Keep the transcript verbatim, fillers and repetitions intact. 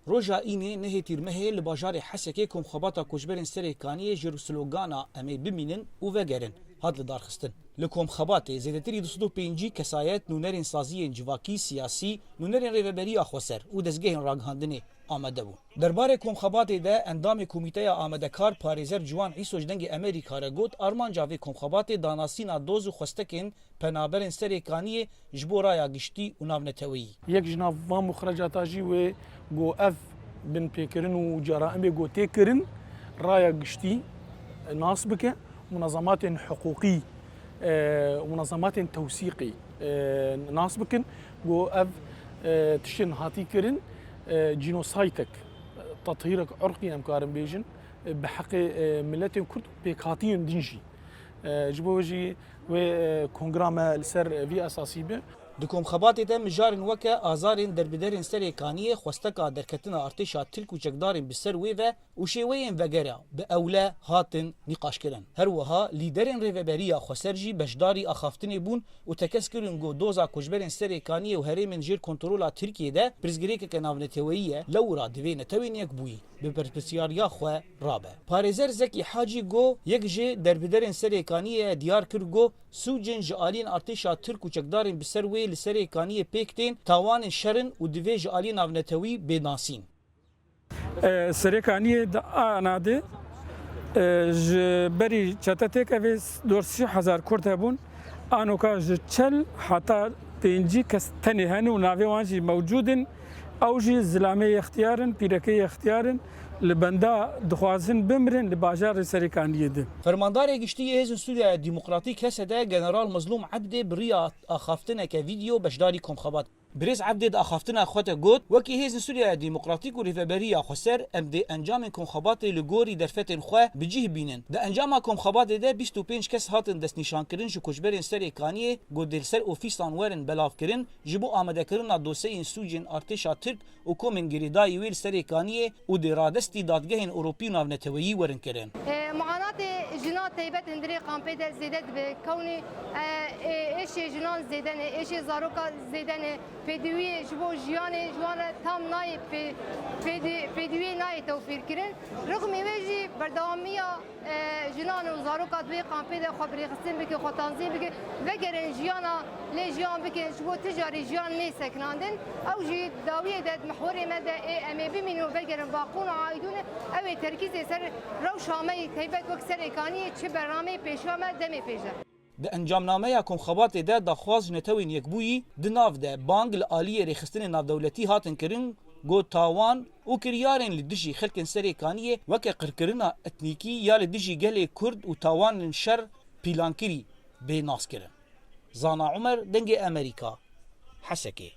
Roja Înê nehê Tîrmehê li bajarê Hesekê komxebata koçberên Serê Kaniyê ji slogana "Em ê bimînin û vegerin" hat lidarxistin. Li komxebatê zêdetirî du sed û pêncî kesayet, nûnerên saziyên civakî, siyasî, nûnerên Rêveberiya Xweser û dezgehên ragihandinê amade bûn. Derbarê komxebatê de endamê Komîteya Amadekar parêzer Ciwan Îso ji Dengê Amerîka re got, armanca vê komxebatê danasîna doz û xwestekên penaberên Serê Kaniyê ji bo raya giştî û navneteweyî. Yek ji nav van muxrecata jî wê ku ev binpêkirin û ceraimê ku tê kirin raya giştî nas bike, munazematên hiqûqî, e, munazematên tewsîqî, e, nas bikin ku ev, e, tiştên hatî kirin, e, cînosaytek, e, tethîrek irqî em karin bêjin, e, bi heqê, e, miletên Kurd û pêkhatiyên din jî. E, ji bo jî wê, e, kongra me li ser vî esasî be. Di komxebatê de mijarên weke azarên derbiderên Serê Kaniyê, xwesteka derketina artêşa Tirk û çekdarên bi ser wê ve û şêweyên vegera bi ewle hatin nîqaşkirin. Her wiha lîderên Rêveberiya Xweser jî beşdarî axaftinê bûn û tekez kirin ku doza koçberên Serê Kaniyê û herêmên jêr kontrola Tirkiyê de pirsgirêkeke navneteweyî ye, lewra divê Netewên Yekbûyî bi berpirsyariya xwe rabe. Parêzer Zekî Hacî got, yek ji derbiderên Serê Kaniyê diyar kir, got, sûcên ji aliyên artêşa Tirk û çekdarên bi ser wê li Serê Kaniyê pêk tên tawanên şer in û divê ji aliyê navnetewî bê nasîn. E, Serê Kaniyê di ana de, e, ji berî çete têkevê dor sî hezar Kurd hebûn. Anoka ji çel heta pêncî kes tenê hene û navê wan jî mewcûd in. Ew jî zilamê yextiyar in, pîrekê yextiyar in. Li benda dixwazin bimirin li bajarê Serê Kaniyê de. Fermandarê Giştî yê Hêzên Sûriya Demokratîk, H S D, General Mezlûm Ebdê bi riya axaftineke vîdeo beşdarî komxebat. Birêz Ebdê di axaftina xwe de got, wekî Hêzên Sûriya Demokratîk û Rêveberiya Xweser, em dê encamên komxebatê li gorî derfetên xwe bi cih bînin. Di encama komxebatê de bîst û pênc kes hatin destnîşankirin ji koçberên Serê Kaniyê, ku dê li ser ofîsan werin belavkirin, ji bo amadekirina dosyeyên sûcên artêşa Tirk û komên girêdayî wê li Serê Kaniyê û dê radestî dadgehên Ewropî û navneteweyî werin kirin. E, muanatê jinan taybet hundirê kampê de zêde dibe. Kewnî, e, e, êşê jinan zêde ne, êşê zaroka zêde ne. Pêdiviyê ji bo jiyanê ji wan re tam nayê pê-, pêdi-, pêdiviyê nayê tewfîr kirin. Rixmî wê jî berdewamiya e, jinan û zaroka di wê kampê de xwe birêxistin bike, xwe tanzîm bike, vegerin jiyana, lê jiyan bikin, ji bo ti carî jiyan nê sekinandin. Ew jî dawiyê de di mihwerê me de ê em ê bimînin û vegerin baqûn û aîdûn e. Ew ê terkîzê ser rewşa me yî taybet wek Serê Kaniyê çi bernameyê pêşiya me demê pêş de. Di encamnameya komxebatê de daxwaz ji Netewên Yekbûyî di nav de bang li aliyê rêxistinên navdewletî hatin kirin, got tawan û kiryarên li dijî xelkên Serê Kaniyê weke qirkirina etnîkî ya li dijî gelê Kurd û tawanên şer pîlankirî bê naskirin. Zana Umer, Dengê Amerîka, Hesekê.